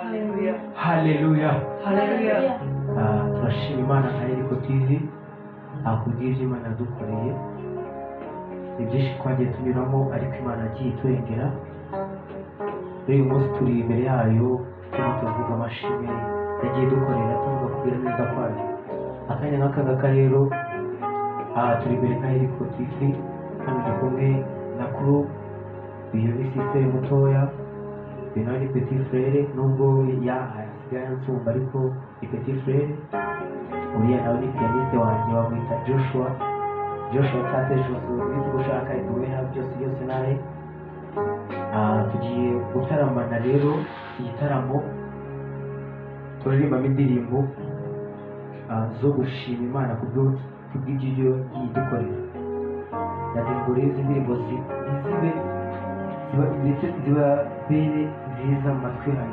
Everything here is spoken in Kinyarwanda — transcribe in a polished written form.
Haleluya. Haleluya. Haleluya. Turashima Imana nka Yeriko TV kubw'ibyo Imana yadukoreye. Ni byinshi twagiye tunyuramo, ariko Imana yagiye iturengera. Muri uyu munsi turi imbere yayo, turimo tuvuga amashimwe yagiye dukorera, tuvuga kugira neza kwayo. Akanya nk'aka ngaka rero, turi imbere nka Yeriko TV. Hano ndi kumwe na crew. Uyu ni sister mutoya, uyu nawe ni petit frère, nubwo ya asigaye ansumba, ariko ni petit frère. Uriya nawe ni pianiste wanjye, bamwita Joshua, Joshua cyangwa se Joshua, mwite uko ushaka, Duwera, byose byose nawe. Tugiye gutaramana rero. Igitaramo turarimbamo indirimbo zo gushima Imana kubw'ibyo yagiye idukorera. Ndagira ngo rero izi ndirimbo zibe ziba ndetse zibabere nziza mu matwi yanyu.